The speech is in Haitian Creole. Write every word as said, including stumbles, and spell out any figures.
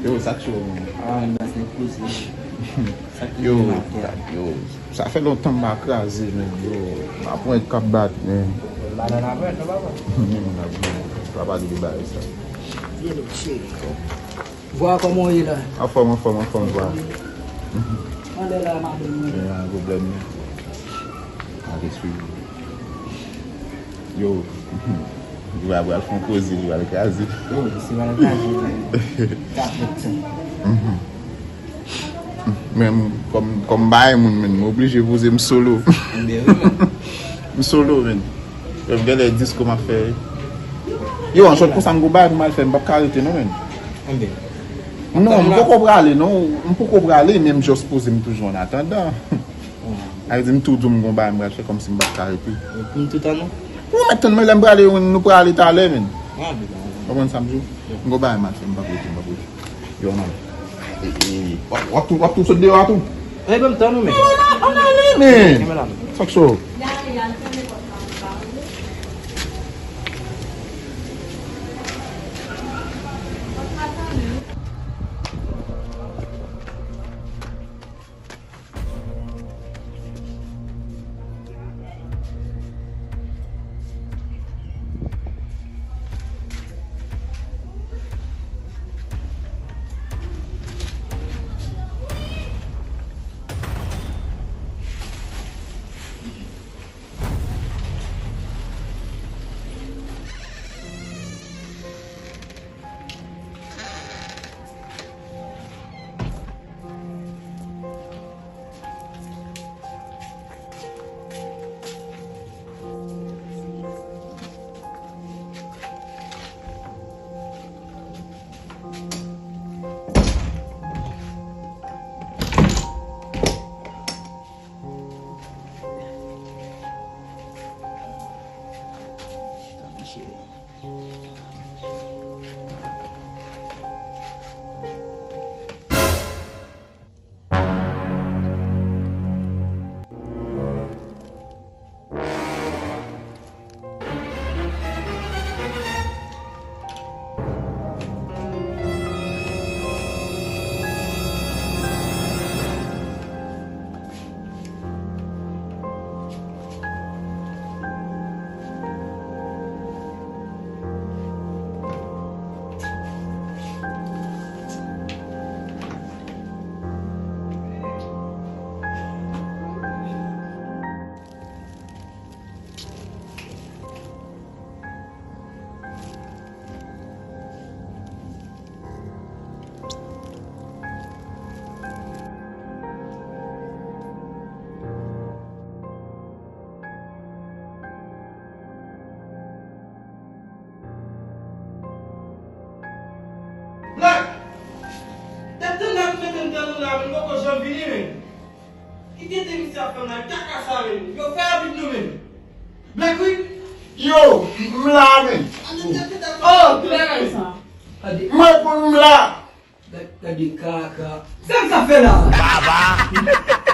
Yo, sa k cho, man? Ah, men se koze. Sa k yo, yo, sa fè lontan m pa kraze, men. Yo, m ap pran kap bat, men. Banana bread, non, papa? Men, m ap papa di de bagay sa. Vwa kòman w ye la? Anfòm, anfòm, anfòm, vwa. Anlè la, madanm mwen. Gen yon pwoblèm, men. Mwen te swiv. Yo, li va pral fè yon koze, li va kraze. Yo, si va kraze, ta fèt sa. Men m, kòm, kòm m pa yon moun, men, m oblije poze m solo. Ebyen, wi, men. M solo, men. Yo, m genlè disko m ap fè. Yo, an sòt konsa, m gon bagay pou m al fè, m p ap ka rete, non, men. Ebyen. Non, m poko prale, non. M poko prale, men m just poze m toujou an atandan. Sa vle di m tou di w m gon bagay m pral fè kòmsi m p ap ka rete. Pou m tou tann ou? Ou mèt tann mwen lè m prale, nou prale talè, men. Konprann sa m di w? M gon bagay m al fè, m p ap rete, m p ap rete. Yo, non. E, e, w ap, w ap tou, w ap tou sot deyò a tou? E, ban m tann ou, men. Ann ale, men. Sa k cho? Black! Tèt tande ap mete m tann ou la, men poko janm vini, men. Ki tete misye ap fè m la? Kaka sa, men. Yo, fè rapid non, men. Black, wi. Yo, m la, men. Oh, ki bagay sa? Mwen konn m la. Gad, gade kaka. Sa m ka fè la? Baba!